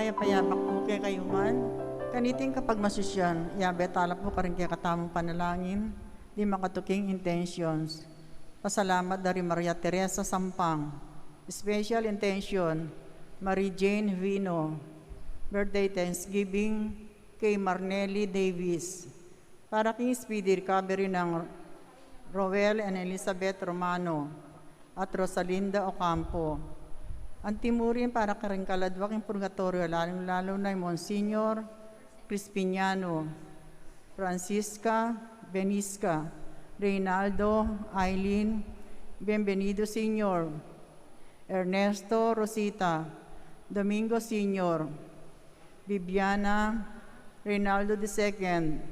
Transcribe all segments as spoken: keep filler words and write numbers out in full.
Ay, payabak pu kekayu ngan. Kaniting kapagmasusyan, yabe tala pu karing kekatamung panalangin, di makatuking intentions. Pasalamat da ri Maria Teresa Sampang. Special intention, Marie Jane Vino. Birthday thanksgiving kay Marnelly Davis. Para king speedy recovery nang Roel and Elizabeth Romano at Rosalinda Ocampo. Anti mu rin para karing kaladwa king purgatorio, lalung-lalu na i Monsignor Crispiniano, Francisca Benisca, Reynaldo, Aileen, Bienvenido Senior, Ernesto, Rosita, Domingo Senior, Bibiana, Reynaldo the second,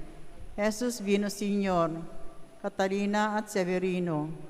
Jesus Vino Senior, Catalina at Severino.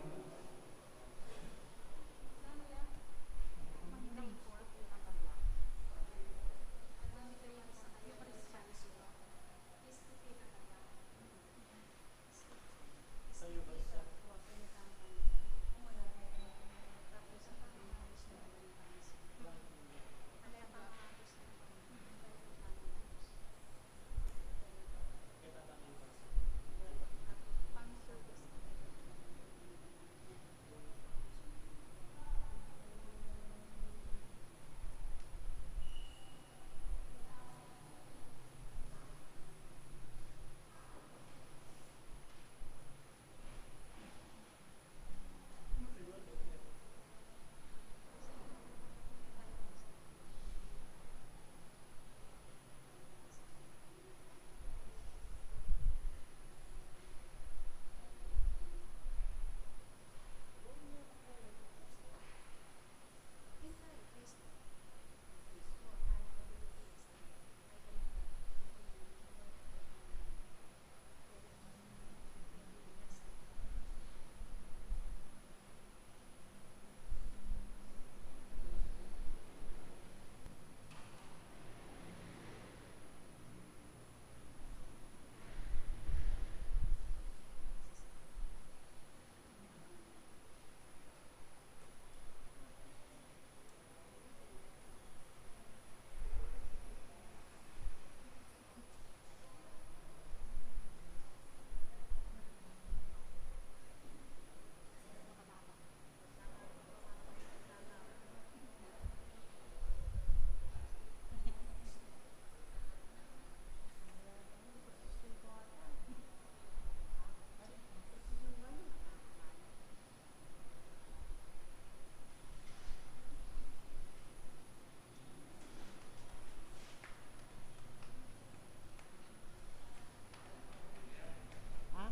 Ha?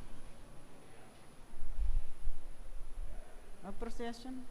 Mag-procession.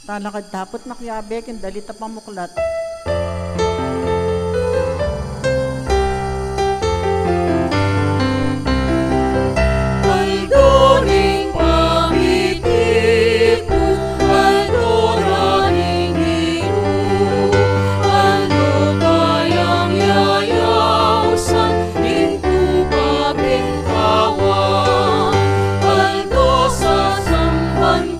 Talakad tapu't makiabe king dalit a pamuklat. Aldo ring pamitipun, aldo da ring Ginu, aldo kayang yayausan ning tupa pin kawan, aldo sasamban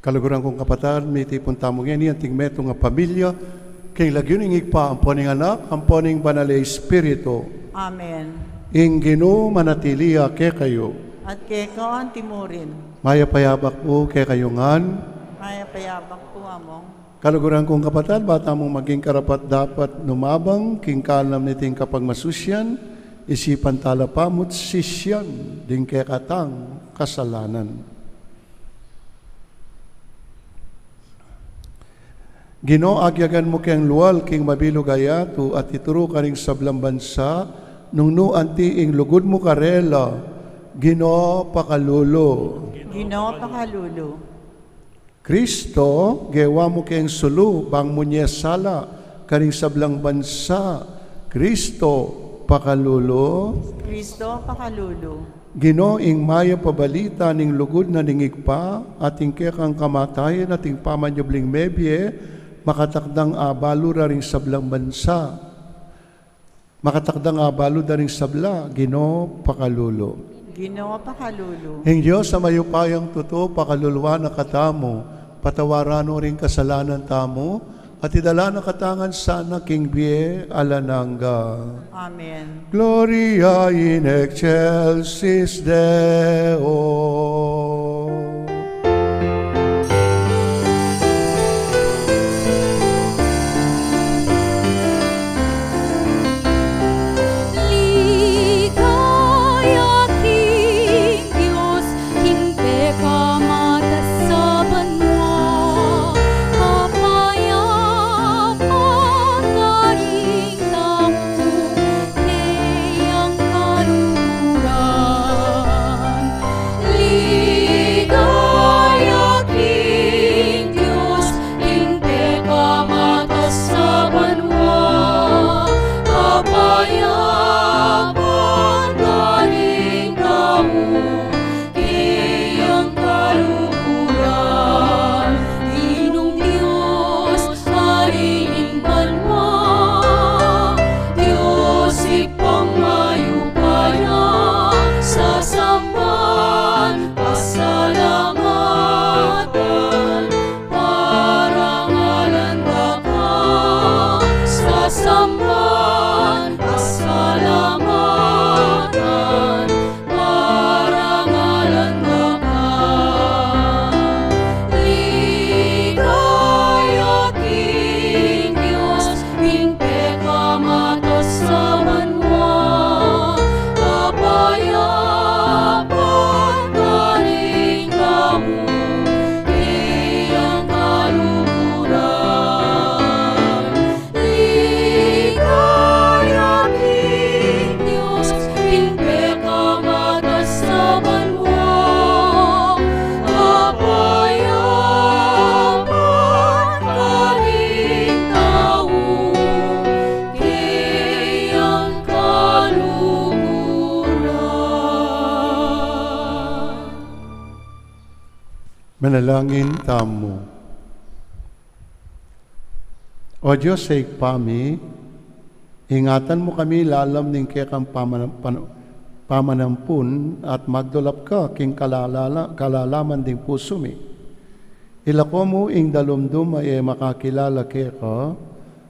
Kaluguran kung kapatad, mitipun tamu ngeni anting metung a pamilya, king lagyu ning Ibpa, ampo ning Anak, ampo ning Banal a Espiritu. Amen. Ing Ginu manatili ya kekayu. At keka antimurin. Mayap a yabak pu kekayu ngan. Mayap a yabak pu, Among. Kaluguran kung kapatad, ba tamu maging karapat-dapat numabang king kalam niting kapagmasusian, isipan tala pa mu't sisian ding kekatang kasalanan. Ginu, agyagan mu keng lual king mabilug a yatu at ituru karing sablang bansa, nung nu anti ing lugud mu karela, Ginu, pakalulu. Ginu, pakalulu. Kristo, gewa mu keng sulu bang munye sala karing sablang bansa, Kristo, pakalulu. Kristo, pakalulu. Ginu, ing mayap a balita ning lugud na ning Ibpa, at ing kekang kamatayan at ing pamanyubling mebie, makatakdang abalu da ring sablang bansa. Makatakdang abalu da ring sabla, Ginu, pakalulu. Ginu, pakalulu. Ing Dios a mayupayang tutu, pakaluluan na katamu, patawaran no ring kasalanan tamu, at idala na katamu ngan sana king bie alang angga. Amen. Gloria in excelsis Deo. Ligaya king Dios, king pekamatas a banua, kapayapan karing tau keyang kaluguran. Ligaya king Dios, king pekamatas a banua, kapayapan karing tau keyang kaluguran. Ginung Dios, Ari ning banua, Dios Ibpang mayupaya, sasamban, pasalamatan, parangalan da ka, sasamban, pasalamatan, parangalan da ka. Ligaya king Dios, king pekamatas a banua, kapayapan karing tau keyang kaluguran. Ligaya king Dios, king pekamatas a banua, kapayapan karing tau keyang kaluguran. Manalangin tamu. O Dios a Ibpa mi, ingatan mu kami lalam ning kekang pamanam-, pan-, pamanampun at magdulap ka king kalalala-, kalalaman ding pusu mi. Ilako mu ing dalumdum a e makakilala keka,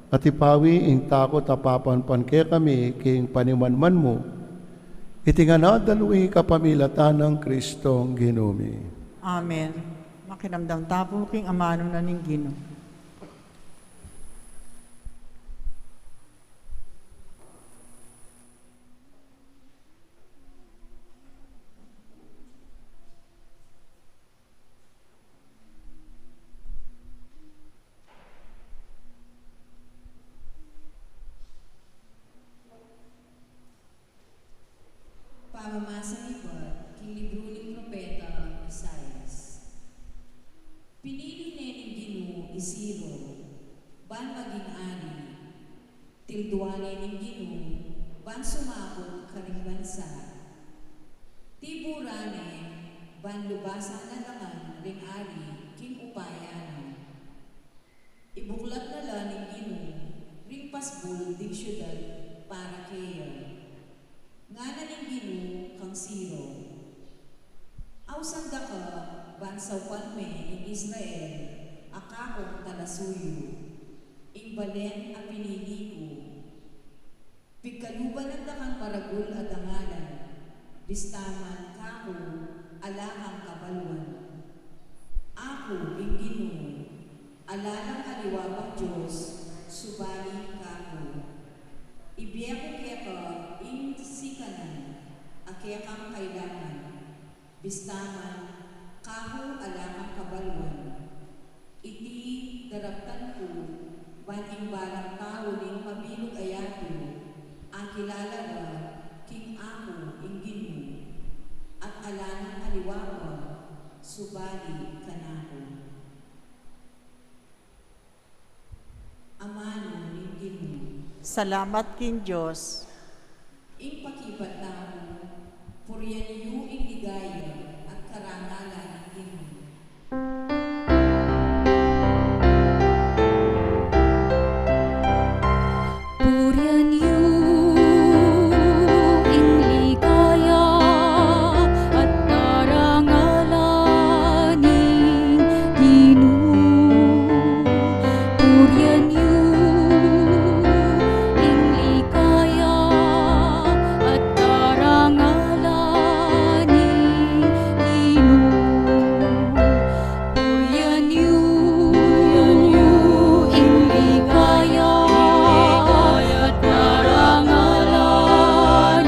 at ipawi ing takut a papanpan kekami king panimanman mu. Iti ngan a dalu king kapamilatan nang Kristong Ginu mi. Amen. Makiramdam tamu king amanu na ning Ginu. Pamamasa ibat king libru ning propeta Isaias. Pinili ne ning Ginu i Ciro ban maging ari, tilduan ne ning Ginu ban sumagot karing bansa. Tiburan ne ban lubasan na la ngan ring ari king upaya na. Ibuklat na la ning Ginu ring pasbul ding siudad para keya. Ngana ning Ginu kang Ciro, ausan da ka Ban saupan me ing Israel a kakung talasuyu, ing balen a pinili ku. Pigkaluban da kang maragul a dangalan, bista man kaku ala kang kabaluan. Aku ing Ginu, ala lang aliwa pang Dios subali kaku. Ibie ku keka ing sikanan a kekang kailangan, bista man kaku ala kang kabaluan. Iti daraptan ku, ban ing balang tau ning mabilug a yatu akilala ra king aku ing Ginu, at ala nang aliwa pa subali kanaku. Amanu ning Ginu. Salamat king Dios. Ing pakibat tamu, purian yu ing ligaya at karangalan ning Ginu. Purian yu ing ligaya at karangalan ning Ginu. Purian yu ing ligaya at karangalan ning Ginu. Purian yu ing ligaya at karangalan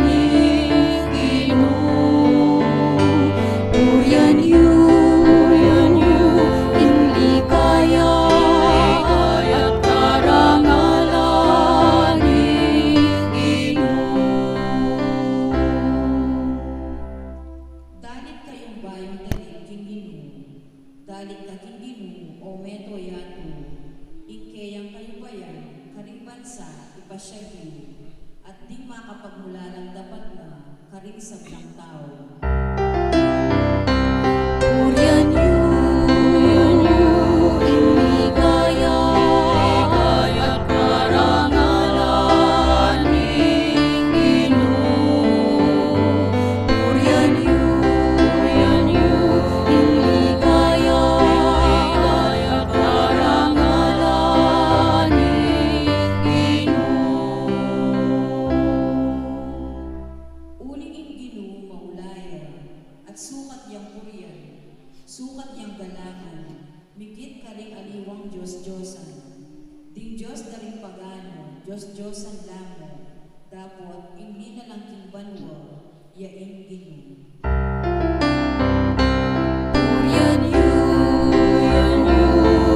ning Ginu. Purian yu ing ligaya at karangalan ning Ginu. Dalit kayung bayung dalit king Ginu, dalit ka king Ginu, o meto yatu, ing keyang kayupayan karing bansa ipasiag yu, at ding makapagmulalang dapat na karing sablang tau. Purian yu ing ligaya at karangalan ning Ginu. Purian yu ing ligaya at karangalan ning Ginu. Uling ing Ginu maula ya, at sukat yang purian, sukat yang galangan, migit karing aliwang dios-diosan. Ding dios da ring pagano, dios-diosan la mu, dapot ing linalang king banua, ya ing Ginu. Purian yu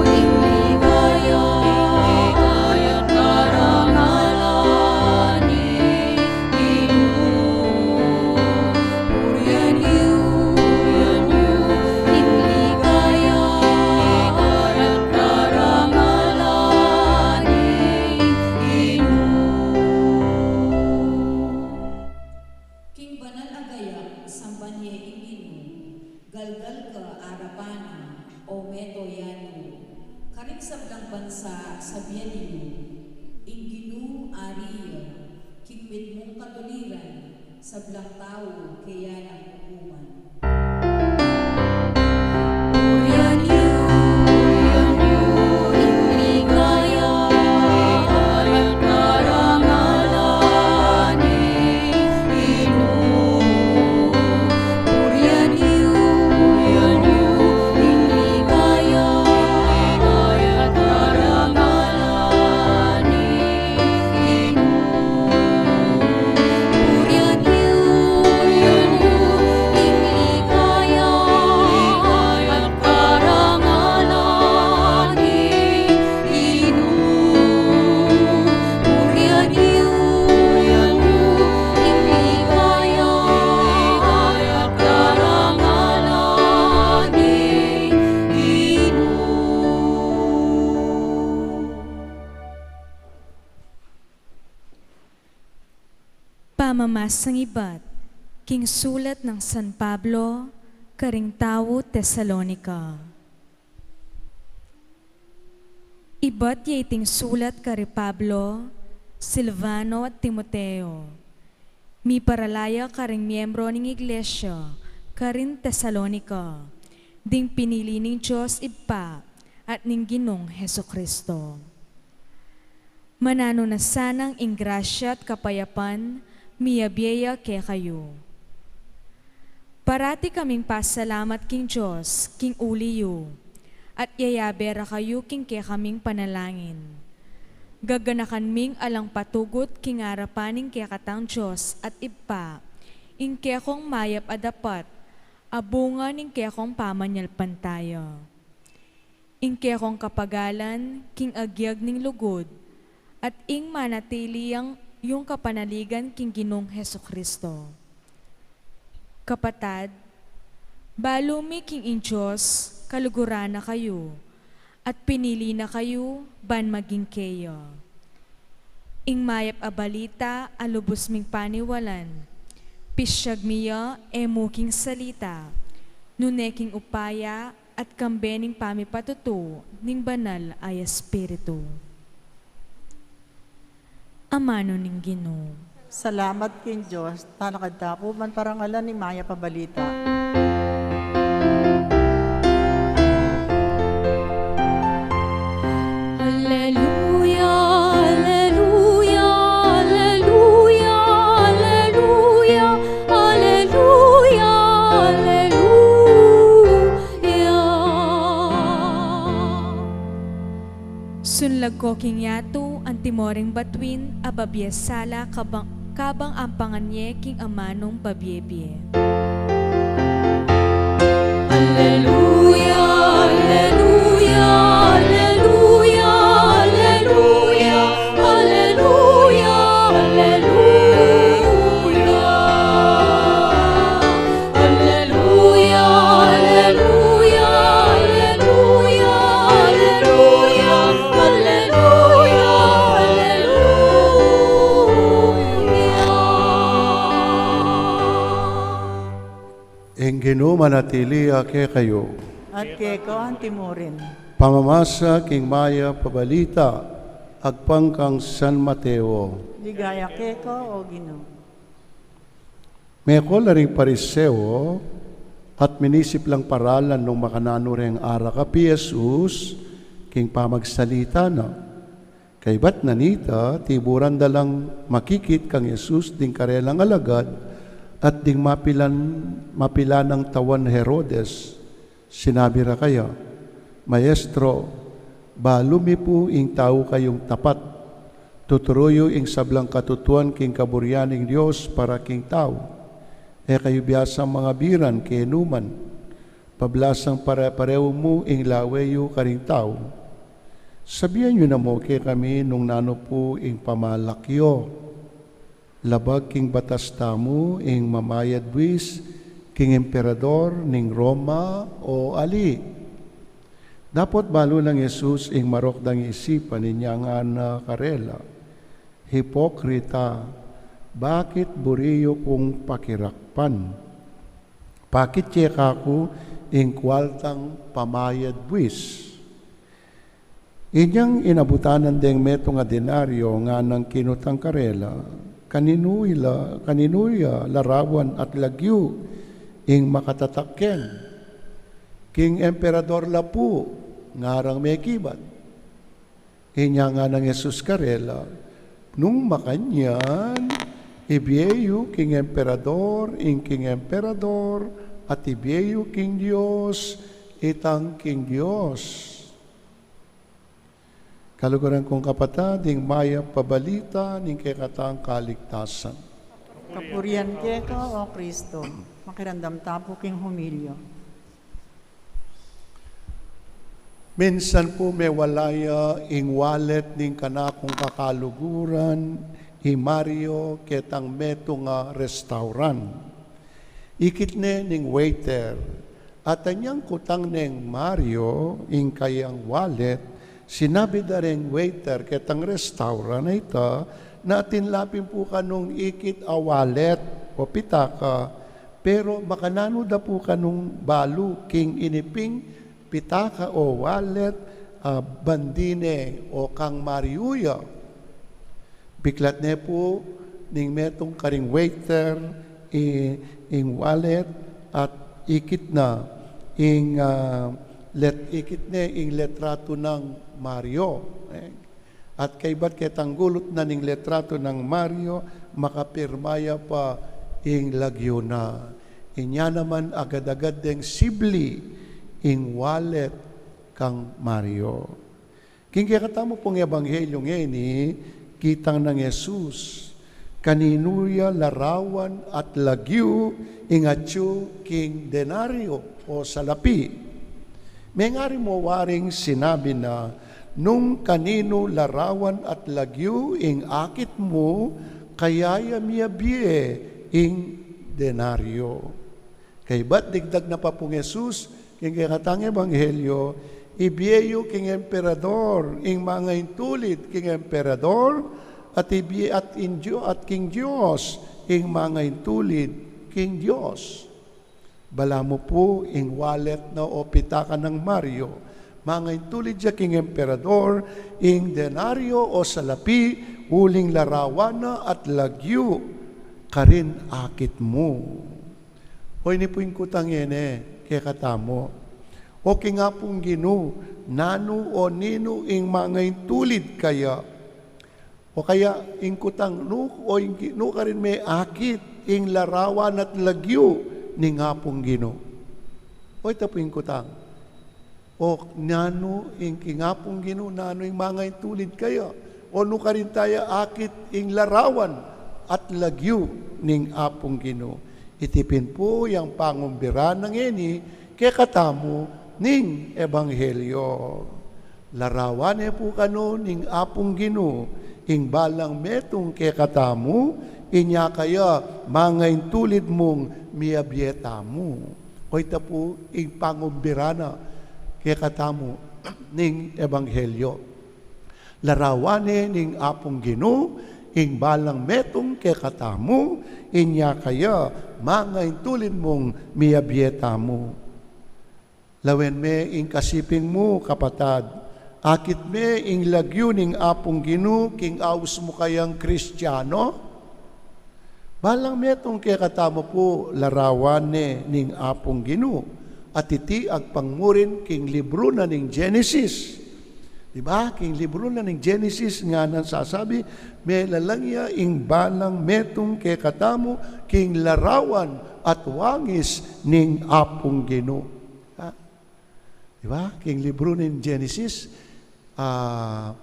ing ligaya at karangalan ning Ginu. Purian yu ing ligaya at karangalan ning Ginu. King banal a gayak, samban ye ing Ginu, galgal ka arapan na, o meto yatu. Karing sablang bansa, sabian yu, ing Ginu ari ya, king mitmung katuliran, sablang tau keya nang ukuman. Purian yu, purian yu ing ligaya at karangalan ning Ginu. Purian yu, purian yu ing ligaya at karangalan ning Ginu. Purian yu, purian yu ing ligaya at karangalan ning Ginu. Purian yu, purian yu ing ligaya at karangalan ning Ginu. Pamamasang ibat king sulat nang San Pablo karing tau Tesalonica. Ibat ya iting sulat kari Pablo, Silvano at Timoteo, miparala ya karing miembro ning iglesia karin Tesalonica, Ding pinili ning Dios Ibpa at ning Ginung Jesucristo. Mananu na sanang ing grasya at kapayapan miyabie ya kekayu. Parati kaming pasalamat king Dios king uli yu, at yayabe ra kayu king kekaming panalangin. Gaganakan ming alang patugut king arapan ning kekatang Dios at Ibpa ing kekong mayap a dapat, a bunga ning kekong pamanyalpantaya. Ing kekong kapagalan king agyag ning lugud, at ing manatili yang yung kapanaligan king Ginung Jesucristo. Kapatad, balu mi king ing Dios kaluguran na kayu, at pinili na kayu ban maging keya. Ing mayap a balita a lubus ming paniwalan, pisyag mi ya e mu king salita, nune king upaya at kambe ning pamipatutu ning Banal a Espiritu. Amanu ning Ginu. Salamat king Dios. Talakad ta pu ban parangalan ing mayap a balita. Aleluya, aleluya, aleluya, aleluya, aleluya, aleluya. Sunlag ko king yatu, antimo ring batuin a babie sala, kabang, kabang ampangan ye king amanung babiebie. Aleluya, aleluya, aleluya, aleluya, aleluya, aleluya. Aleluya, aleluya, aleluya, aleluya, aleluya, aleluya. Ing Ginu manatili ya kekayu. At keka anti murin. Pamamasa king mayap a balita agpang kang San Mateo. Ligaya keka, O Ginu. Meko la ring Pariseo at minisip lang paralan nung makananu reng arakap i Jesus king pamagsalita na. Kaybat na nita, tiburan da lang makikit kang Jesus ding karelang alagad at ding mapilan, mapilan nang tawan Herodes. Sinabi ra kaya, "Maestro, balu mi pu ing tau kayung tapat. Tuturu yu ing sablang katutuan king kaburian ning Dios para king tau. E kayu biasang mangabiran kenu man. Pablasang pare-pareu mu ing lawe yu karing tau. Sabian yu namu kekami nung nanu pu ing pamalak yu." Labag king batas tamu ing mamayad buis king emperador ning Roma o ali? Dapot balu nang Jesus ing marok dang isipan, inya ngana karela, "Hipokrita, bakit buri yu kung pakirakpan? Pakit ye kaku ing kual tang pamayad buis." Inyang inabutan na deng metung a denaryo, nganang kinutang karela, "Kaninu ila, kaninu ya larawan at lagyu ing makatatak ken? King emperador la pu," ngarang mekibat. Inya nganang Jesus karela, "Nung makanyan, ibie yu king emperador ing king emperador, at ibie yu king Dios itang king Dios." Kaluguran kung kapatad, ing mayap a balita ning kekatang kaligtasan. Kapurian keka, O Kristo. Makiramdam ta pu king humilya. Minsan pu mewala ya ing wallet ning kanakung kakaluguran, i Mario, ketang metung a restaurant. Ikit ne ning waiter, at anyang kutang neng Mario ing kayang wallet, sinabi da reng waiter ketang restaurant a ita, na atin la pin pu kanung ikit a wallet o pitaka, pero makananu da pu kanung balu king ini ping pitaka o wallet, a, bandi ne o kang Mario ya? Biklat ne pu ning metung karing waiter i, ing wallet at ikit na ing, ah, let-, ikit ne ing letratu nang Mario. Eh, at kaybat ketang gulut na ning letratu nang Mario, makapirma ya pa ing lagyu na. Inya naman agad-agad deng sibli ing wallet kang Mario. King kekatamu pung ebanghelyo ngeni, kitang nang Jesus kaninu ya larawan at lagyu ing atyu king denaryo o salapi. Mengari mo waring sinabi na, "Nung kaninu larawan at lagyu ing akit mu, kaya ya miyabie ing denaryo." Kaybat digdag na pa pung Jesus king kekatang ebanghelyo, "Ibie yu king emperador ing mangaintulid king emperador, at ibie at ing Dio-, at king Dios ing mangaintulid king Dios." Balamu pu ing wallet na o pitaka nang Mario, mangaintulid ya king emperador ing denaryo o salapi, uling larawan na at lagyu karin akit mu. O ini pu ing kutang ngeni kekatamu. O king Apung Ginu, nanu o ninu ing mangaintulid kaya? O kaya ing kutang nu, o ing ki-, nu karin me akit ing larawan at lagyu ning Apung Ginu? O ita pu ing kutang. O nanu ing king Apung Ginu, nanu ing mangaintulid kaya? O nu karin taya akit ing larawan at lagyu ning Apung Ginu? Iti pin pu yang pangumbira na ngeni kekatamu ning ebanghelyo. Larawan ne pu kanu ning Apung Ginu ing balang metung kekatamu, inya kaya mangaintulid mung miyabie tamu. O ita pu ing pangumbira na kekatamu ning ebanghelyo. Larawan ne ning Apung Ginu ing balang metung kekatamu, inya kaya mangaintulid mung miyabie tamu. Lawen me ing kasiping mu, kapatad. Akit me ing lagyu ning Apung Ginu king aus mu kayang Kristiano? Balang metung kekatamu pu larawan ne ning Apung Ginu. At iti agpang mu rin king libru na ning Genesis. Di ba? King libru na ning Genesis ngana sasabi, melalang ya ing balang metung kekatamu king larawan at wangis ning Apung Ginu. Ha? Di ba? King libru ning Genesis, ah,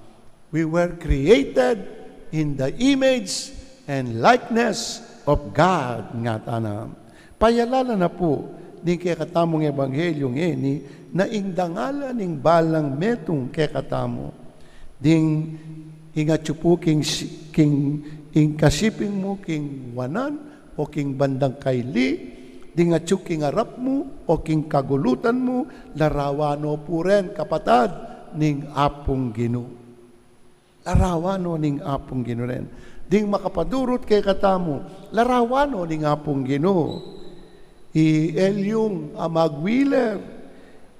"We were created in the image and likeness of God," ngana. Payalala na pu ning kekatamung ebanghelyo ngeni na ing dangalan ning balang metung kekatamu. Ding ing atyu pu king si-, king, ing kasiping mu king wanan, o king bandang kaili, ding atyu king arap mu, o king kagulutan mu, larawan no pu ren, kapatad, ning Apung Ginu. Larawan no ning Apung Ginu ren. Ding makapadurut kekatamu, larawan no ning Apung Ginu. I Elyung a magwiler,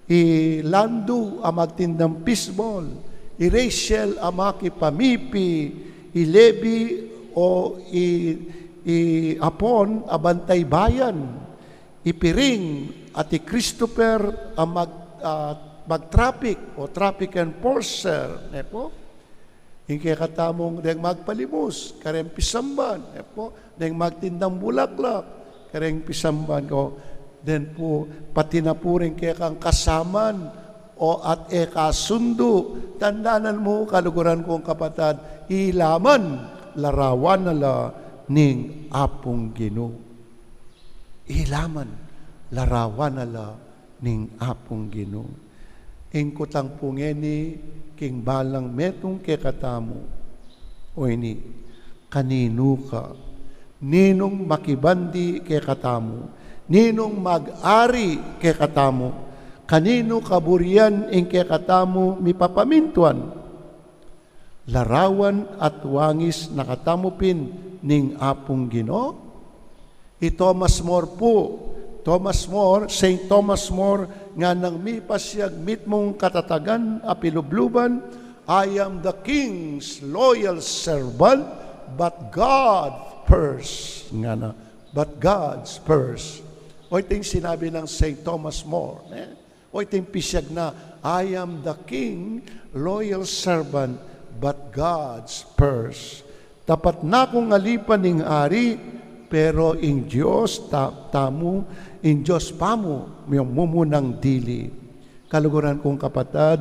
i Landu a magtindang pisbol, i Rachel a makipamipi, i Levi o i, i Apon a bantay bayan, i Piring at i Christopher a mag-, a mag-traffic o traffic enforcer, ne pu? Ing kekatamung deng magpalimus, kareng pisamban, e pu, deng magtindang bulaklak, kareng pisamban ko, den pu, pati na pu ring kekang kasaman, o at e kasundu, tandanan mu, kaluguran kung kapatad, ila man, larawan na la ning Apung Ginu. Ila man, larawan na la ning Apung Ginu. Ing kutang pu ngeni king balang metung kekatamu. O ini, kaninu ka? Ninung makibandi kekatamu? Ninung mag-ari kekatamu? Kaninu kaburian ing kekatamu mipapamintuan? Larawan at wangis na katamu pin ning Apung Ginu? I Thomas More pu, Thomas More, Saint Thomas More, nganang mipasiag mitmung katatagan a pilubluban, "I am the king's loyal servant, but God first," ngana, "but God's first." O ito yung sinabi ng Saint Thomas More, eh? O ito yung pisiyag na, "I am the king, loyal servant, but God's first." Tapat na kung alipan ning ari, pero ing Diyos ta-, tamu, ing Diyos pamu, yung mumunang dili. Kaluguran kung kapatad,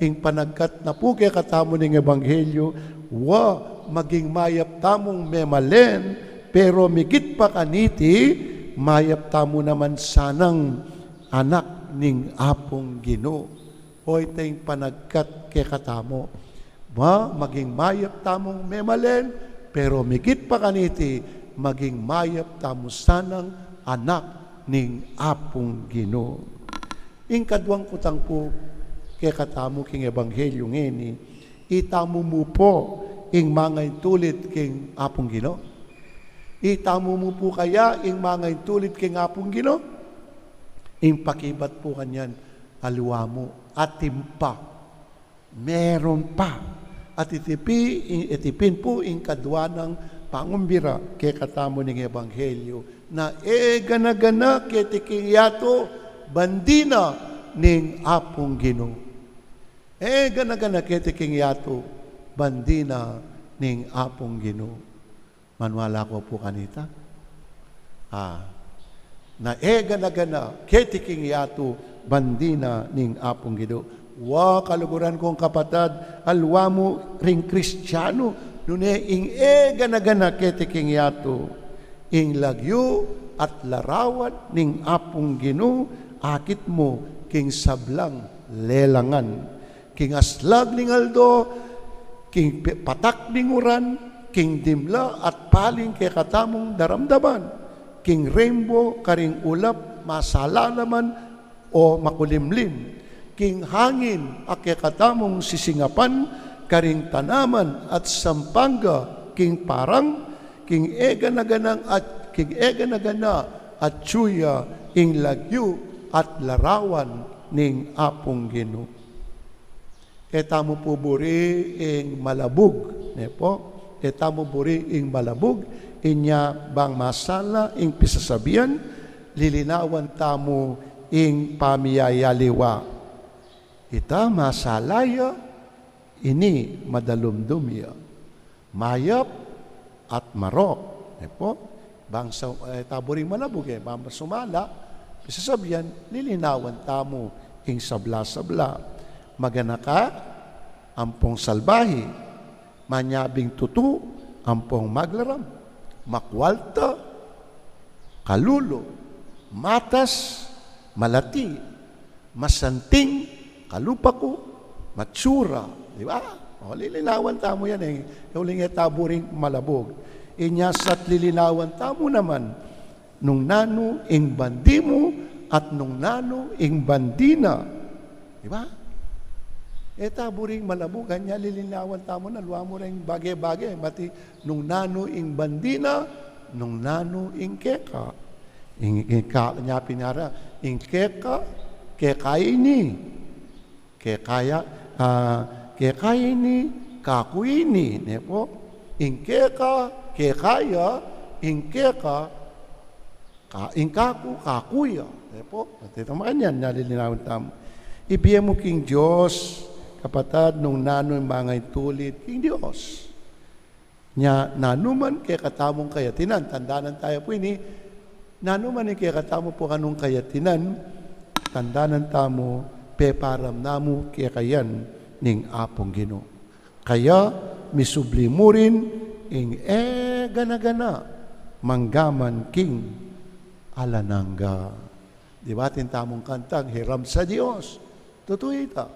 ing panagkat na pu kekatamu ning ebanghelyo, wa, maging mayap tamung memalen, pero migit pa kaniti, mayap tamu naman sanang anak ning Apung Ginu. O ito ing panagkat kekatamu. Ma, maging mayap tamung memalen, pero migit pa kaniti, maging mayap tamu sanang anak ning Apung Ginu. Ing kaduang kutang pu kekatamu king ebanghelyo ngeni, itamu mu pu ing mangaintulid king Apung Ginu? Itamu mu pu kaya ing mangaintulid king Apung Ginu? Ing pakibat pu kanyan, aliwa mu, atin pa. Meron pa. At iti pi-, iti pin pu ing kadua nang pangumbira kekatamu ning ebanghelyo, na e gana-gana keti king yatu bandi na ning Apung Ginu. E gana-gana keti king yatu bandi na ning Apung Ginu. Maniwala ko pu kanita. Ah, na e gana-gana keti king yatu bandi na ning Apung Ginu. Wa, kaluguran kung kapatad, aliwa mu ring Kristianu, nune ing e gana-gana keti king yatu, ing lagyu at larawan ning Apung Ginu, akit mu king sablang lelangan. King aslag ning aldo, king pi-, patak ning uran, king dimla at paling kekatamung daramdaman, king rainbow karing ulap, masala naman o makulimlim, king hangin a kekatamung sisingapan, karing tanaman at sampanga, king parang, king e gana-ganang at, king e gana-gana at tsuya, ing lagyu at larawan ning Apung Ginu. E tamu pu buri ing malabug, ne pu? E tamu buri ing malabug, inya bang masala ing pisasabian, lilinawan tamu ing pamiyayaliwa. Ita masala ya, ini madalumdum ya. Mayap at marok. E pu? Bang sa, e, tamu buring malabug, e, bang sumala, pisasabian, lilinawan tamu ing sabla-sabla. Maganaka, ampong salbahi, manyabing tutu, ampong maglaram, makwalta, kalulu, matas, malati, masanting, kalupaku, matsura. Di ba? O, lilinawan tamu yan e. Uling e tamu buring malabug. Inya sa lilinawan tamu naman, nung nanu ing bandi mu at nung nanu ing bandi na. Di ba? E tamu buring malabug, anya lilinawan tamu na, aliwa mu ring bage-bage, mati nung nanu ing bandi na, nung nanu ing keka. Ing, ing ka-, nya pin ara, ing keka, keka ini. Keka ya, ah, keka ini, kaku ini, ne pu? Ing keka, keka ya, ing keka, ka-, ing kaku, kaku ya, ne pu? At ito makanyan, lilinawan tamu. Ibie mu king Dios, kapatad, nung nanu ing mangaintulid king Dios. Nya, nanu man kekatamung kayatinan, tandanan taya pu ini, nanu man ing kekatamu pu kanung kayatinan, tandanan tamu, peparam na mu keka yan ning Apung Ginu. Kaya, misubli mu rin, ing e gana-gana, manggaman king alang angga. Di ba, atin tamung kantang, hiram sa Dios. Tutu ita.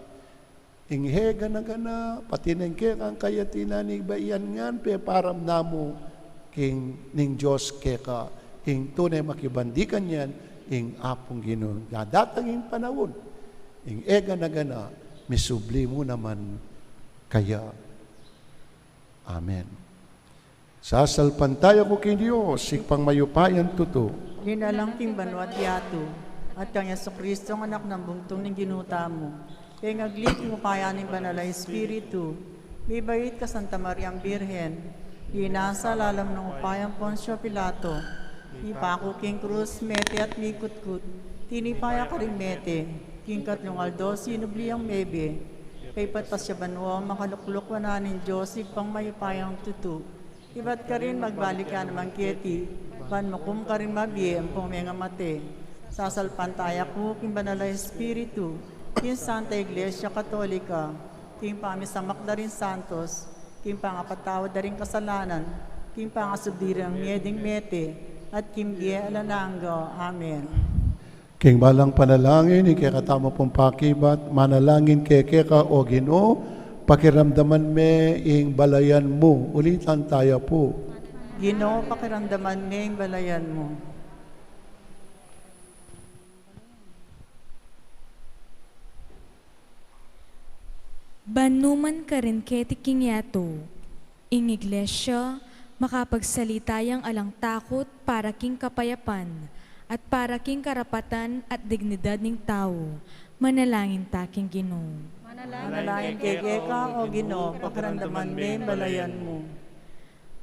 Ing e gana-gana, pati na ing kekang kayatinan, iba yan ngan, peparam na mu king ning Dios keka, ing tune makibandi kanyan, ing Apung Ginu. Dadatang ing panaun, ing e gana-gana, misubli mu naman kaya. Amen. Sasalpantaya ku king Dios, Ibpang mayupayang tutu. Linalang king banua't yatu, at kang Jesucristo, Anak nang bugtung ning Ginu tamu, pengagli king upaya ning Banal a Espiritu, mibait kang Santa Mariang Birhen, linasa lalam ning upaya nang Poncio Pilato, Mipaku king krus, mete at mikutkut. Tinipa ya karing mete, king katlung aldo sinubli yang mebie. Kaybat pasiaban wa, makalukluk wanan ning Dios, Ibpang mayupayang tutu. Ibat karin magbalik ya naman keti, ban mukum karing mabie ampong mengamate. Sasalpantaya ku king Banal a Espiritu, king Santa Iglesia Katolika, king pamisamak da ring santos, king pangapatawad da ring kasalanan, king pangasubli rang mie ding mete, at king bie alang angga. Amen. King balang panalangin, ing kekatamu pung pakibat, manalangin keke ka, O Ginu, pakiramdaman me ing balayan mu. Ulitan taya pu. Ginu, pakiramdaman me ing balayan mu. Ban numan karin keti king yatu, ing Iglesia makapagsalita yang alang takut para king kapayapan at para king karapatan at dignidad ning tau. Manalangin ta king Ginu. Manalangin keke ka, O Ginu, pakiramdaman me ing balayan mu.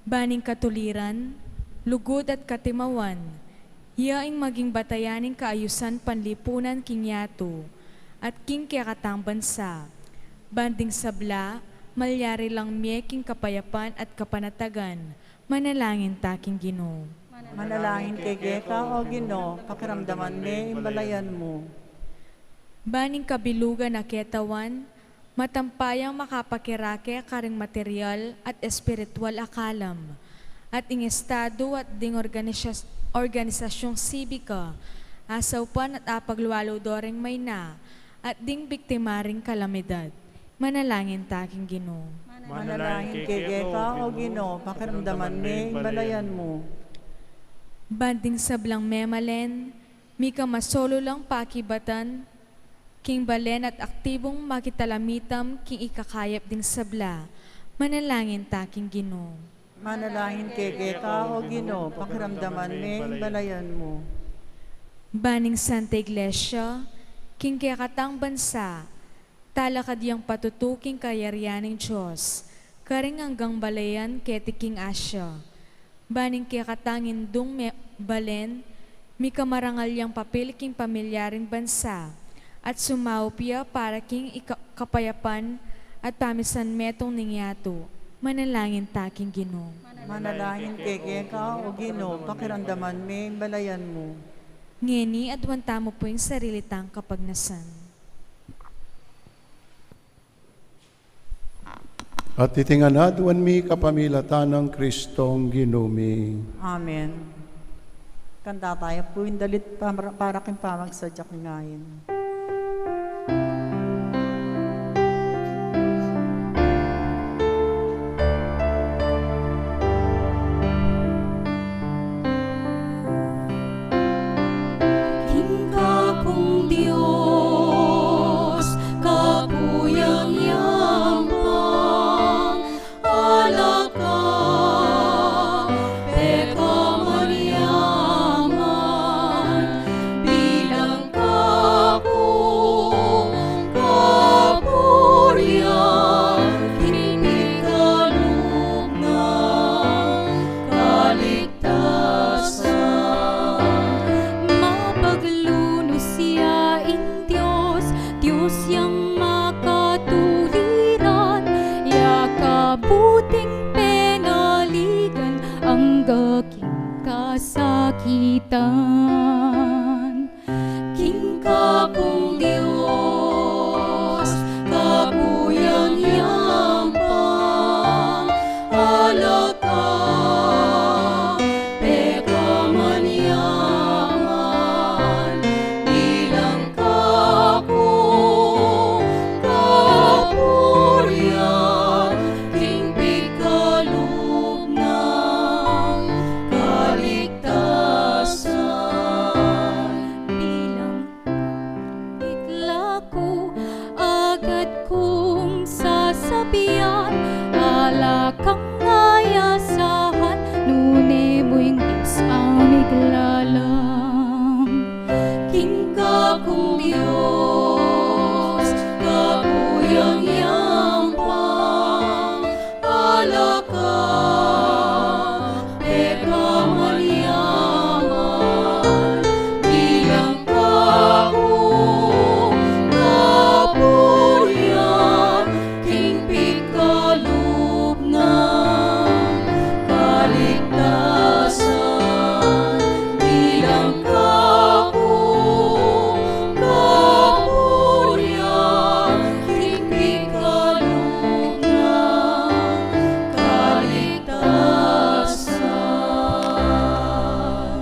Ban ing katuliran, lugud at katimawan, ya ing maging batayan ning kaayusan panlipunan king yatu, at king kekatang bansa. Ban ding sabla, malyari lang mie king kapayapan at kapanatagan, manalangin ta king Ginu. Manalangin keke ka, O Ginu, pakiramdaman me ing balayan mu. Ban ing kabilugan a ketawan, matampa yang makapakirake karing material at espiritual a kalam, at ing estadu at ding organisa-, organisasyung sibika, asaupan at apaglualu do ring maina, at ding biktima ring kalamidad. Manalangin ta king Ginu. Manalangin keke ka, O Ginu, pakiramdaman me ing balayan mu. Ban ding sablang memalen, mika masolu lang pakibatan king balen at aktibung makitalamitam king ikakayap ding sabla. Manalangin ta king Ginu. Manalangin keke ka, O Ginu, pakiramdaman me ing balayan mu. Ban ning Santa Iglesia, king kekatang bansa, talakad yang patutu king kayarian ning Dios, karing anggang balayan keti king Asia. Ban ning kekatang indung me-, balen, mika marangal yang papil king pamilya ring bansa, at sumaup ya para king ika-, kapayapan at pamisanmetung ning yatu. Manalangin ta king Ginu. Manalangin keke ka, O Ginu, pakiramdaman me ing balayan mu. Ngeni, aduan tamu pu ing sarili tang kapagnasan. At iti ngan aduan mi kapamilatan nang Kristong Ginu mi. Amen. Kanta taya pu ing dalit para, para king pamagsadya king ain. King kakung Dios, kaku yang yampang, ala ka pekamanyaman, bilang kakung kapurian, king pikalub nang kaligtasan. Mapaglunus ya ing Dios, Dios yang makatuliran, ya kabuting penaligan, angga king kasakitan. King kakung Dios, kaku yang yampang, ala ka pekamanyaman, bilang kakung kapurian, king pikalub nang kaligtasan.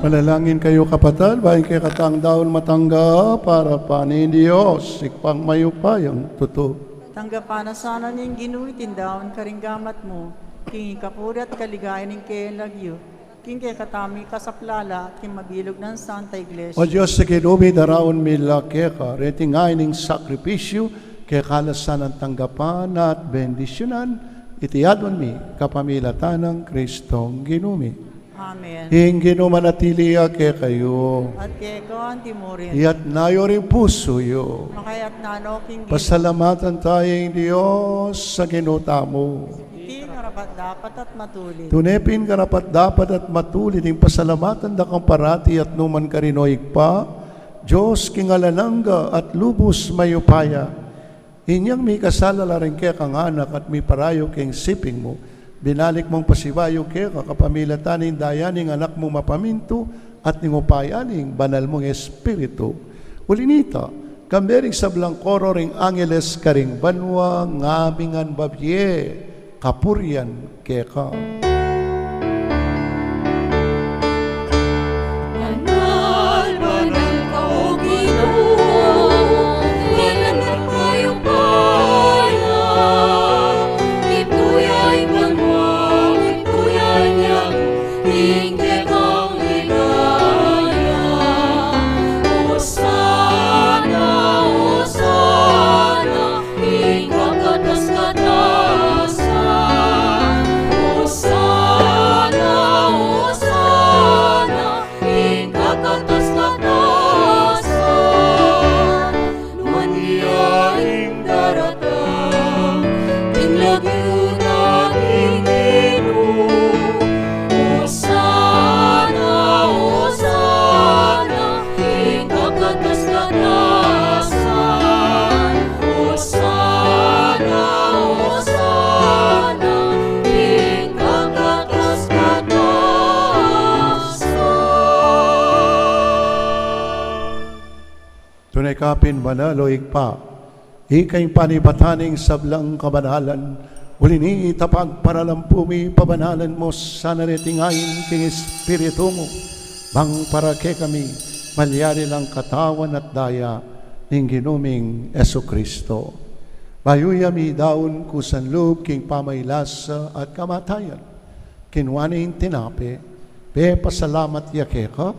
Manalangin kayu, kapatad, ban ing kekatang daun matanggap para pa ning Dios, Ibpang mayupayang tutu. Tanggapan na sana ning Ginu iting daun karing gamat mu, king ikapuri at kaligayan ning keyang lagyu, king kekatamung kasaplalan at king mabilug nang Santa Iglesia. O Dios, sa kinumi daraun mi la keka, reting ain ing sakripisyu, keka la sanang tanggapan at bendisyunan, iti adwan mi kapamilatan nang Kristong Ginu mi. Amen. Ing Ginu manatili ya kekayu. At keka antimurin. Iyatas yu ring pusu yu. Makayatas no king Ginu. Pasalamatan taya ing Dios a Ginu tamu. Iti karapat-dapat at matulid. Tune pin karapat-dapat at matulid ing pasalamatan da kang parati at nukarin man, O Ibpa, Dios king alang angga at lubus mayupaya. Inyang mikasala la ring kekang anak at miparayu king siping mu, binalik mung pasibayu keka kapamilatan ning daya ning anak mung mapamintu at ning upaya ning banal mung Espiritu. Uli na nita, kambe ring sablang koro ring angeles karing banua, ngaming ngan babie kapurian keka. Banal, banal ka, O Ginu, banal ka, mayupaya, ipuyay banua, ipuyay yang ing kekang ligaya. Osana, Osana, ing kakatas-katasan. Osana, Osana, ing kakatas-katasan. Nuan ya ing daratang king lagyu na ning Ginu. Osana, Osana, ing kakatas-katasan. Osana, Osana, ing kakatas-katasan. Tune ka pin banal, O Ibpa, ika ing panibatan ning sablang kabanalan. Uli na nita, pagparalampu mi, pabanalan mu sana reting ain king Espiritu mu, bang para kekami malyari lang katawan at daya ning Ginu ming Jesucristo. Bayu ya midaun kusan lub king pamaylasa at kamatayan, kinua ne ing tinape, pepasalamat ya keka,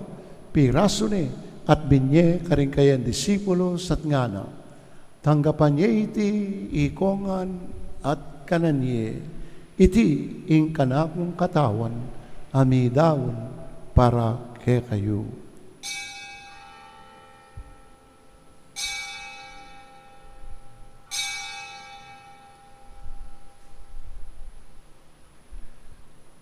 pirasu ne at binye karing kayang disipulos at ngana: Tanggapan ye iti ikong ngan at kanan ye, iti ing kanakung katawan a midaun para kekayu.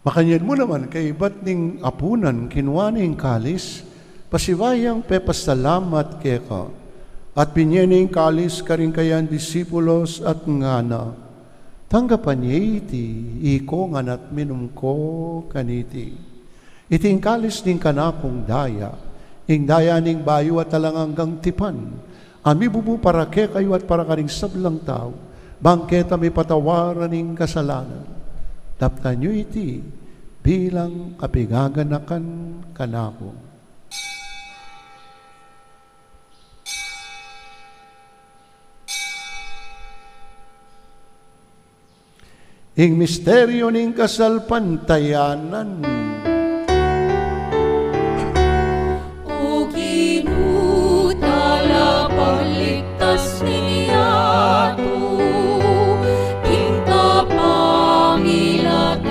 Makanyan mu naman, kaibat ning apunan, kinua ne ing kalis, pasibayu yang pepasalamat keka, at binye ne ing kalis karing kayang disipulos at ngana: Tanggapan ye iti ikong ngan at minum ko kaniti. Iti ing kalis ning kanakung daya, ing daya ning bayu at alang anggang tipan, a mibubu para kekayu at para karing sablang tau, bang keta mipatawaran ing kasalanan. Daptan yu iti bilang kapigaganakan kanaku. Ing misteryu ning kasalpantayanan. O Ginu, talapagligtas ning yatu, ing kapamilatan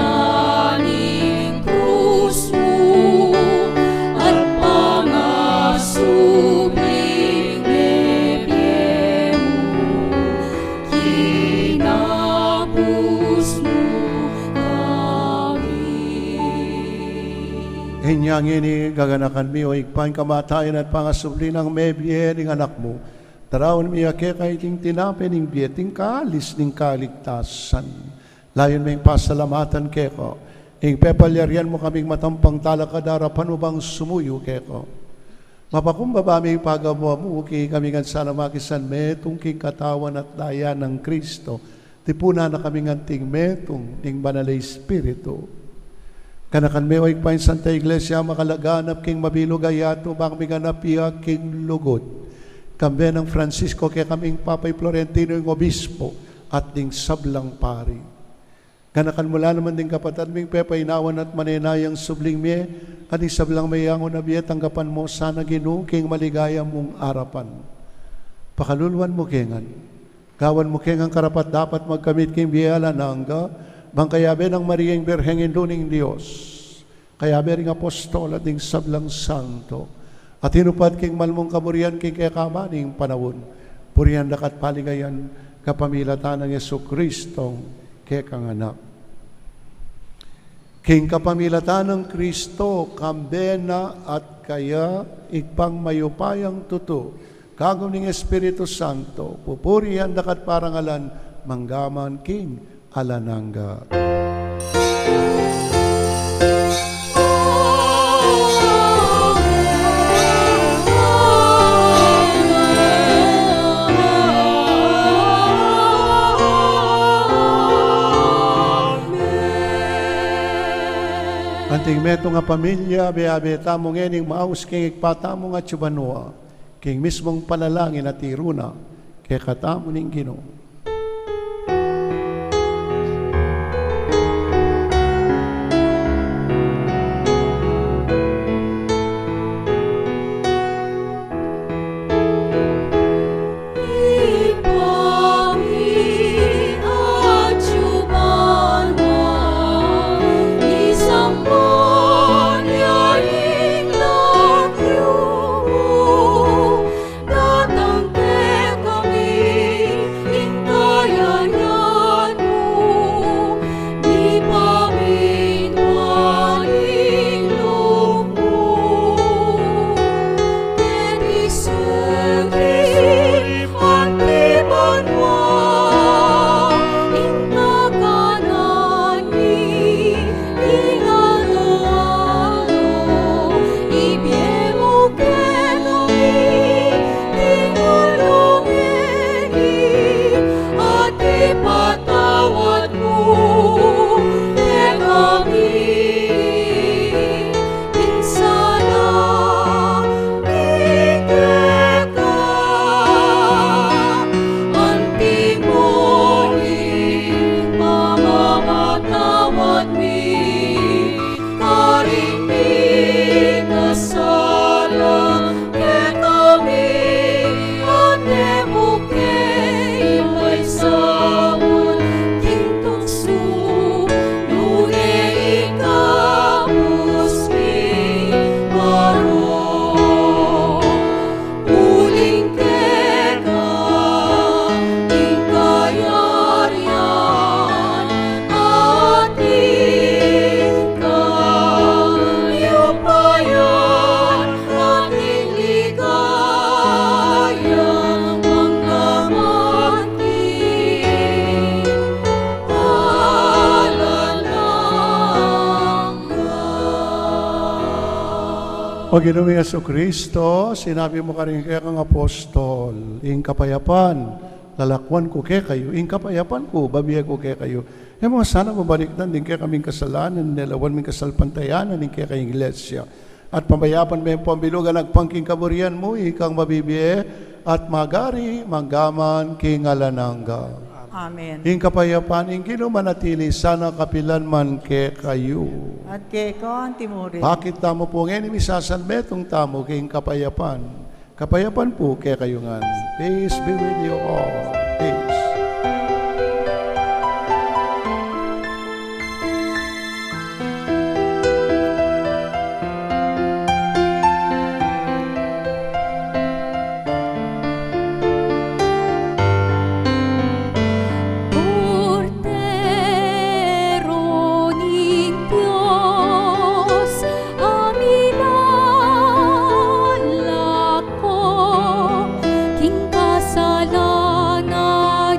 ning krus mu, at pangasubling mebie mu, kinabus mu kami. Inya ngeni, gaganakan mi, O Ibpa, ing kamatayan at pangasubli nang mebie ning Anak mu. Daraun mi keka iting tinape ning bie, iting kalis ning kaligtasan. Layun ming pasalamatan keka ing pepalyarian mu kaming matampang talakad king arapan mu bang sumuyu keka. Mapakumbaba mi ing pagamu-amu, king ikami ngan sana makisan metung king katawan at daya nang Kristo, tipunan na kami ngan king metung ning Banal a Espiritu. Ganakan me, o Ibpa, ing Santa Iglesia makalaganap king mabilug a yatu, bang miganap ya king lugud. Kambe nang Francisco, kekaming Papa, i Florentino ing Obispo, at ding sablang pari. Ganakan mu la naman ding kapatad ming pepainawan at manenayang subling mie, at ding sablang meyangu na bie, tanggapan mu sana, Ginu, king maligaya mung arapan. Pakaluluan mu ke ngan. Gawan mu ke ngan karapat-dapat magkamit king bie alang angga, bang kayabe nang Maria ing Birheng Indu ning Dios, kayabe ring apostol at ding sablang santo, a tinupad king mal mung kaburian king kekaban ning panaun, purian da ka at paligayan kapamilatan nang Jesucristong kekang Anak. King kapamilatan nang Kristo, kambe na at kaya, Ibpang mayupayang tutu, kagum ning Espiritu Santo, pupurian da ka at parangalan, mangga man king alang angga. Anting metung a pamilya, abe-abe tamu ngening maus king Ibpa tamung atsu banua, king mismung panalangin a tiru na kekatamu ning Ginu. Datang kekami ing kayarian mu, mipamintuan ing lub mu. Keti sugip anti banua, ing kakanan mi king alu-alu, ibie mu kekami king alu ngeni, at ipatawad mu kekami ing sala mi keka, anti mu ing pamamatawad mi karing mikasala kekami, at e mu ke ipaisaul king tuksu, nune ikabus mi king marok. Uling keka ing kayarian, at ing kayupayan, at ing ligaya, mangga man king alang angga. O Ginu ming Jesucristo, sinabi mu karing kekang apostol, ing kapayapan lalakwan ku kekayu, ing kapayapan ku babie ku kekayu. E mu sana babalikdan ding kekaming kasalanan, nune lawan me ing kasalpantayanan ning kekang Iglesia. At pamayapan me pu ing bilug a agpang king kaburian mu, ikang mabibie at magari mangga man king alang angga. Amen. Ing kapayapan ning Ginu manatili sana kapilan man kekayu. At keka mu rin. Pakit tamu pu ngeni misasalmetung tamu king kapayapan. Kapayapan pu kekayu ngan. Peace be with you all. Peace. Kordero ning Dios, a milalako king kasalanan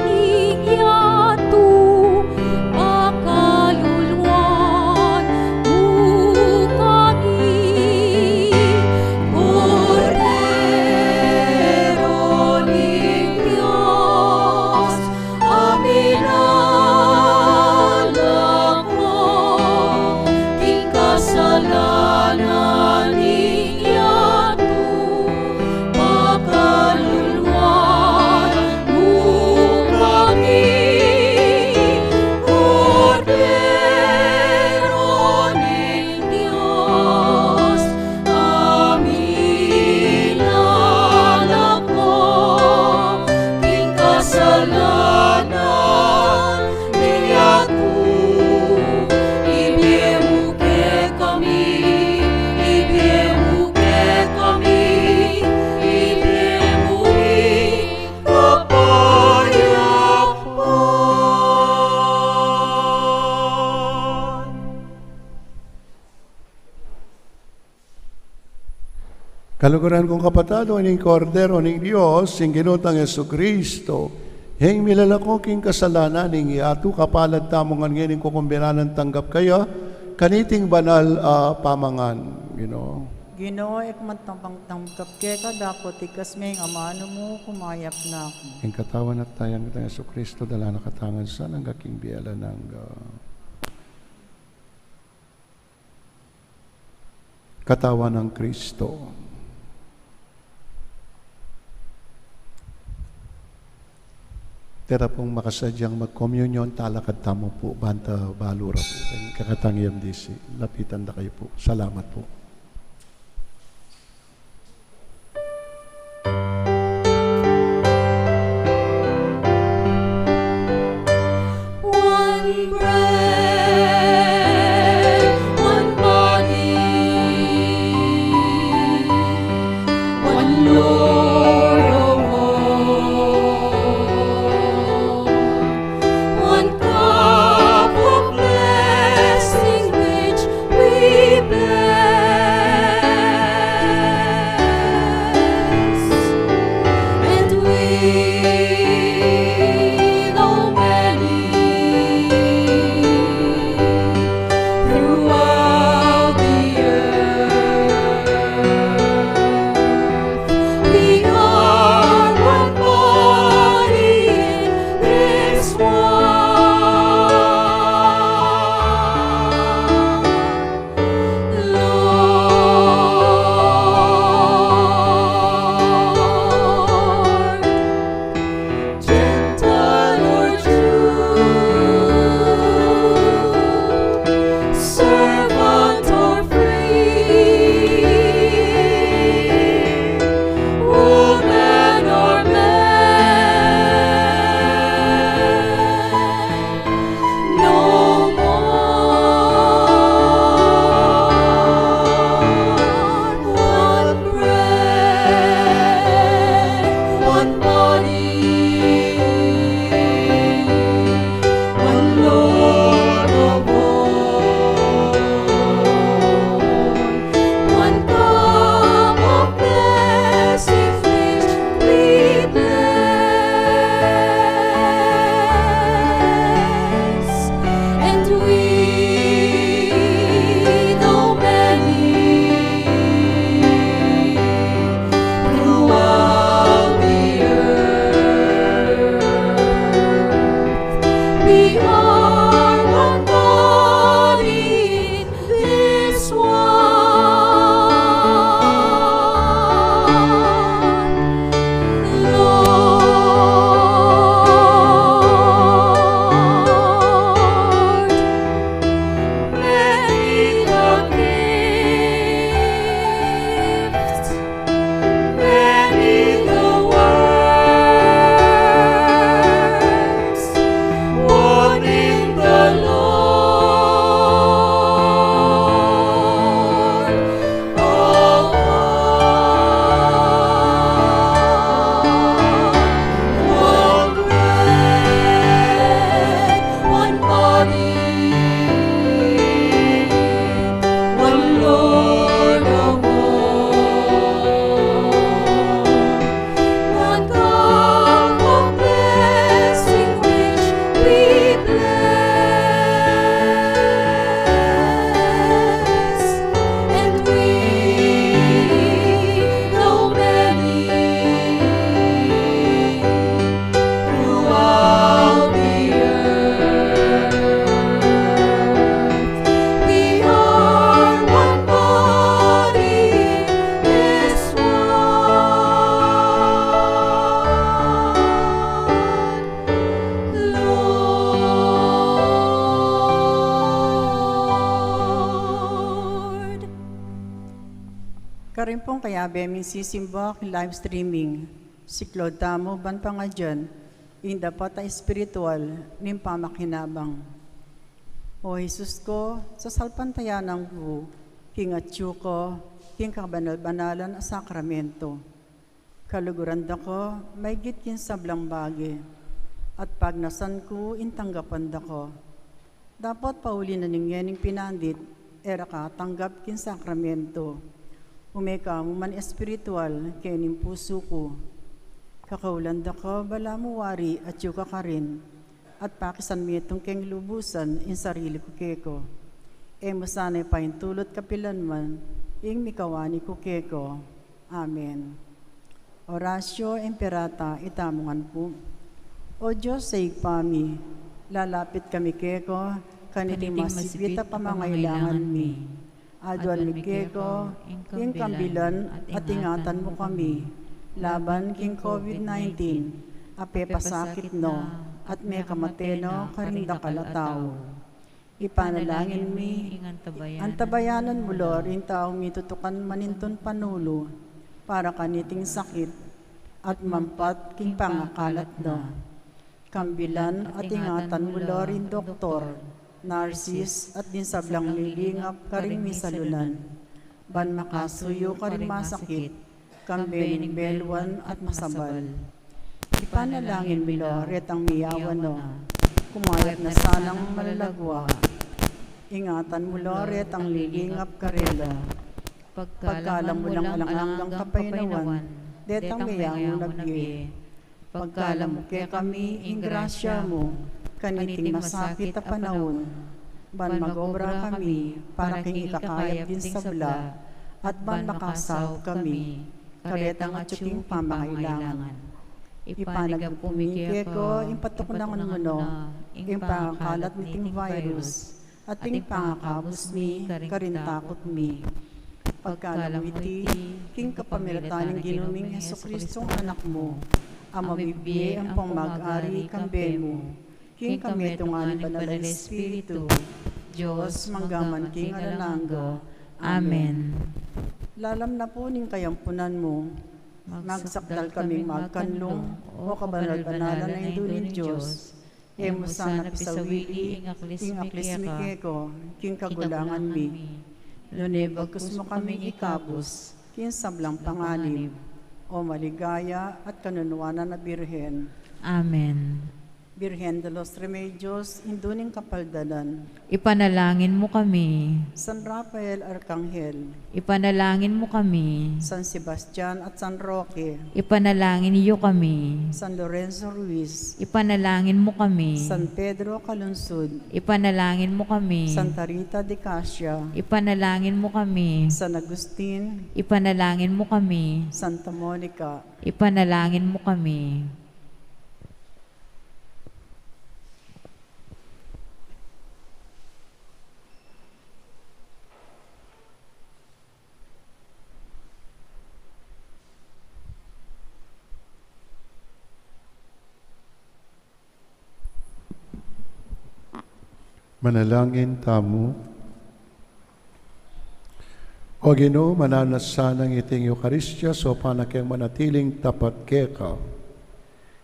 Kasalanan ning yatu, ibie mu kekami, ibie mu kekami, ibie mu ing kapayapan. Kaluguran kung kapatad, o ning Kordero ning Dios, ing Ginu tang Jesucristo, ing milalako king kasalanan ning yatu, kapalad tamu ngan ngeni king kukumbilan nang tanggap kaya kaniting banal a pamangan, Ginu. Ginu, e ku man tanggap keka, dapot ikasme ing amanu mu, kumayap na ku. Ing katawan at daya nang Ginu tang Jesucristo, dalan na katamu ngan sana king bie alang angga. Katawan nang Kristo. Tera pung makasadyang magkomunyon, talakad tamu pu, banta balu ra pu. Kakatanggap disi, lapitan da kayu pu. Salamat pu. One bread, one body, one Lord of all, one cup of blessing which we bless, and we, though many, throughout the earth, we are one body in this one Lord. Gentile or Jew, servant or free, woman or man, no more. One bread, one body, one Lord of all, one cup of blessings which we bless, and we, though many, throughout the earth, we are one body in this one Lord. Many the gifts, many the works, one in the Lord of all, one bread, one body, one Lord of all, one cup of blessing which we bless, and we, though many, throughout the earth, we are one body in this one Lord. Karin pung kayabe ming sisimba king live streaming, siklaud tamu ban pangadyan Ing dapat a espiritual ning pamakinabang. O Jesus ko, sasalpantayanan ku king atyu ko king kabanal-banalan a sakramento. Kaluguran da ko maigit king sablang bage, at pagnasan ku ing tanggapan da ko. Dapot pauli na ning ngening pinandit, e ra ka tanggap king sakramento. Ume ka mu man espiritual kening pusu ku. Kakaulan da ka, balamu wari atyu ka karin, at pakisan metung keng lubusan ing sarili ku keka. E mu sana paintulut kapilan man ing mikawani ku keka. Amen. Oratio Imperata. Itamu ngan pu. O Dios a Ibpa mi, lalapit kami keka kaniting masipit a pamangailangan mi. Aduan mi keka ing kambilan at ingatan mu kami laban king COVID nineteen a pepasakit no at mekamate no karing dakal a tau. Ipanalangin mi, antabayanan mu la ring taung mitutukan manintun panulu para kaniting sakit at mampat king pangakalat na. Kambilan at ingatan mu la ring doktor, narsis, at ding sablang lilingap karing misalunan, ban makasuyu karing masakit, kambe ning beluan at masabal. Ipanalangin mi la retang miyawan na, kumayap na sanang malagwa. Ingatan mu la retang lilingap karela. Pagkalam mu lang alang anggang kapaynawan detang meyangu na bie. Pagkalam mu kekami ing grasya mu kaniting masakit a panaun, ban mag-obra kami para king ikakayap ding sabla, at ban makasaup kami karetang atyu king pamangailangan. Ipanagpu mi keka ing patuknangan mu no ing pangakalat niting virus, at ing pangakabus mi karing takut mi. Pagkalam mu iti king kapamilatan ning Ginu ming Jesucristo a Anak mu, a mabibie ampong mag-ari kambe mu king kametungan ning Banal a Espiritu, Dios, mangga man king alang angga. Amen. Lalam na pu ning kayampunan mu, magsakdal kaming magkanlung, o kabanal-banalan a Indu ning Dios. E mu sana pisawili ing aklis mi keka king kagulangan mi, nune bagkus mu kaming ikabus king sablang panganib, o maligaya at kanunuanan a Birhen. Amen. Birhen de los Remedios, Indu ning Kapaldanan. Ipanalangin mu kami. San Rafael Arkanghel. Ipanalangin mu kami. San Sebastian at San Roque. Ipanalangin yu kami. San Lorenzo Ruiz. Ipanalangin mu kami. San Pedro Calungsod. Ipanalangin mu kami. Santa Rita de Casia. Ipanalangin mu kami. San Agustin. Ipanalangin mu kami. Santa Monica. Ipanalangin mu kami. Manalangin tamu. O Ginu, mananu na sanang iting Eukaristia, saupan na keng manatiling tapat keka.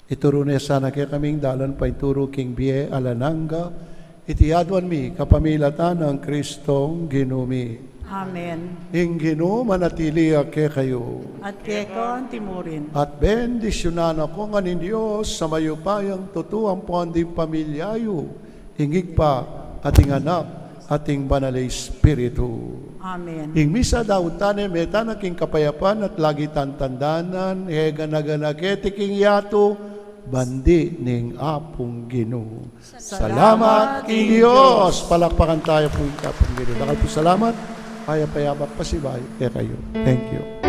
Ituru ne sana kekami ing dalan painturu king bie alang angga. Iti aduan mi kapamilatan nang Kristong Ginu mi. Amen. Ing Ginu manatili ya kekayu. At keka antimurin. At bendisyunan na kayu ning Dios a mayupayang tutu ampon ding pamilya yu, ing Ibpa, at ing Anak, at ing Banal a Espiritu. Amen. Ing misa dautan ne, mete na king kapayapan at lagi tang tandanan, e gana-gana keti king yatu, bandi ning Apung Ginu. Salamat king Dios. Palakpakan tayu pu ing Apung Ginu. Dakal pung salamat. Mayap a yabak pasibayu kekayu. Thank you.